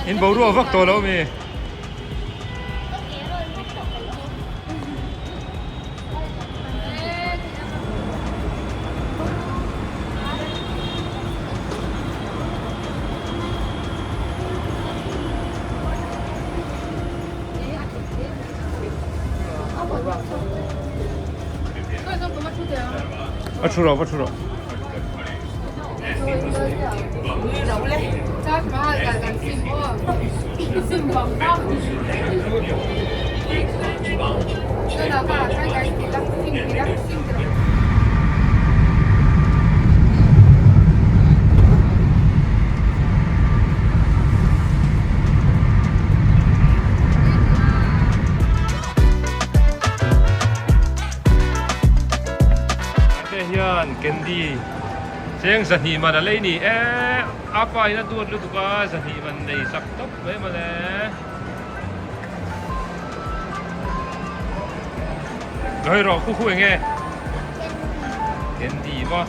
In boruak vak tawh lo mi. A thu rawh, va thu rawh. Te hian candy cheng 200 man a lei ni e a pa in a duat lutuk a 200 man nei sak tawp mai mawle. Ngawi rawh khu khu eng nge? Candy maw?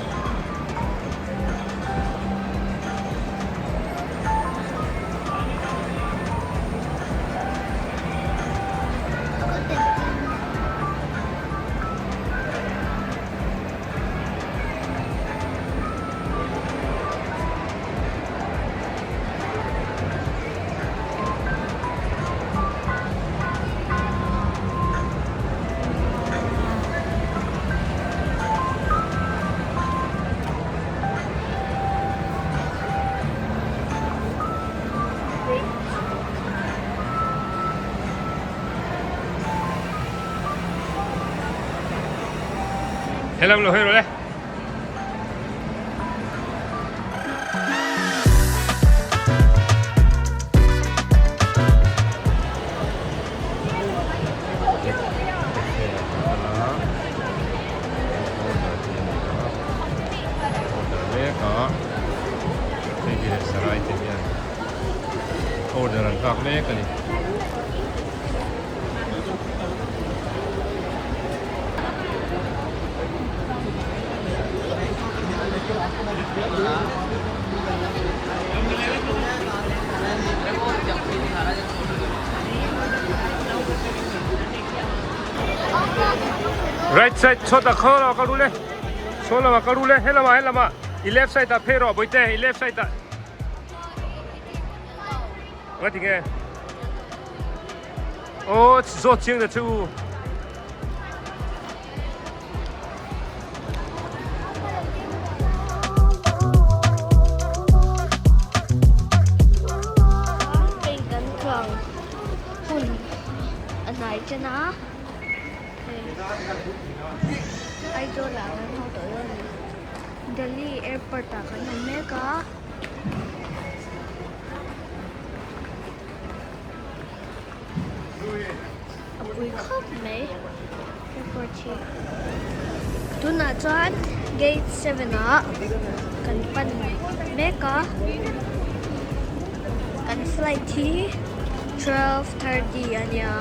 Helam lo hawi rawh le. Order an nghak mek a ni. Right side chhuat ah khaw lamah ka ru le saw lamah ka ru le helamah helamah i left side ah phei rawh bawihte i left side ah Nga ti nge? Aw zawt chiang ta chu. Hei kan chuang hun a hnai chen a hei Aizawl ah kan haw tawh dawn a ni Delhi airport ah kan awm mek a. A pui khawp mai airport hi tunah chuan gate 7 ah kan pan mek a kan flight hi 12:30 a nia.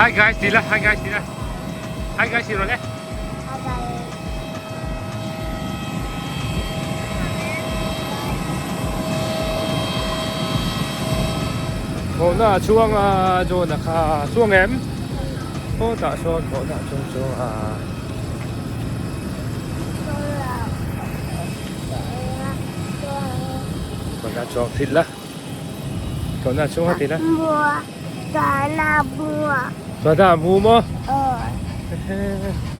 Hi guys ti la, hi guys ti la. Hi guys ti rawh le. Thawhna a chhuang a, John-a kha a chhuang em? Aw tah sawn thawhna a chhuang chuang a. Thawhna a chhuang thil la. Thawhna a chhuang a ti la. Thawhna a mu maw?